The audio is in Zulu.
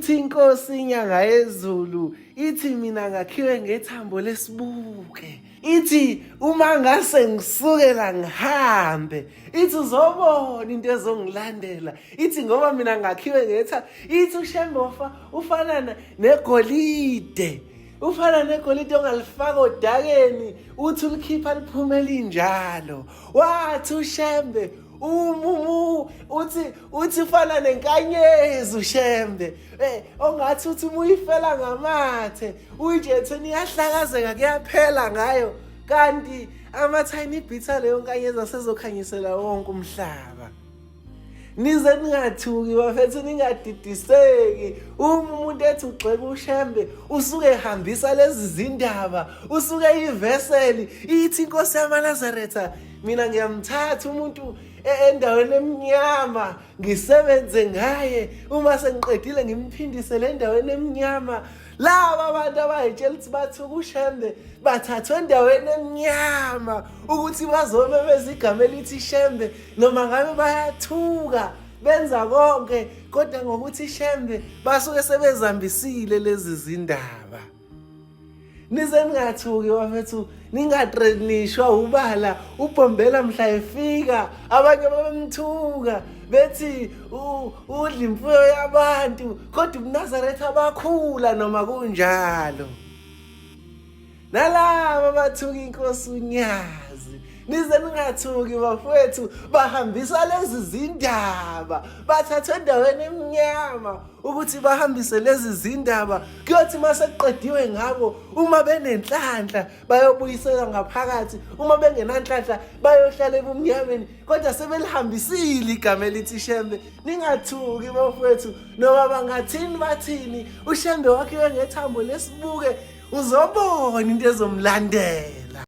Ithi inkosi inyanga yezulu, ithi mina ngakhiwe ngethambo lesibuke. Ithi uma ngase ngisukela ngihambe, ithi uzobona into ezongilandela. Ithi ngoba mina ngakhiwe ngetha, ithi uShembe ufana negolide. Ufana negolide ongalifaka odakeni, uthi ulikhipha liphume linjalo. Wathi uShembe umumu uthi uthi ufana nenkanyezi uShembe eh ongathi uthi uma uyifela ngamathe uyijetheni iyahlakazeka kuyaphela ngayo kanti ama-tiny bits aleyo nkanyezi asezokhanyisela wonke umhlaba. Nize ningathuki bafethu, ningadidiseki. Uma umuntu ethi ugxeka uShembe, usuke ehambisa lezi zindaba, usuke eyiveseli, ithi inkosi yamaNazaretha, mina ngiyamthatha umuntu endaweni emnyama ngisebenze ngaye, uma sengiqedile ngimphindisele endaweni emnyama. Laba abantu abayitshela ukuthi bathuka uShembe bathathwe endaweni emnyama ukuthi bazomemeza igama elithi Shembe, noma ngabe bayathuka benza konke, kodwa ngokuthi Shembe basuke sebezambisile lezi zindaba. Nize ningathuki bafethu, ningatrenishwa ubala ubhombela mhla efika, abanye babemthuka bethi udla imfuyo yabantu, kodwa ubuNazaretha bakhula noma kunjalo. Nalaba bathuka inkosi uNyazi, nize ningathuki bafowethu, bahambisa lezi zindaba, bathathwe endaweni emnyama ukuthi bahambise lezi zindaba. Kuyothi uma sekuqediwe ngabo, uma benenhlanhla bayobuyiselwa ngaphakathi, uma bengenanhlanhla bayohlala ebumnyameni, kodwa sebelihambisile igama elithi Shembe. Ningathuki bafowethu, noma bangathini bathini, uShembe wakhiwe ngethambo lesibuke, uzobona into ezomlandela.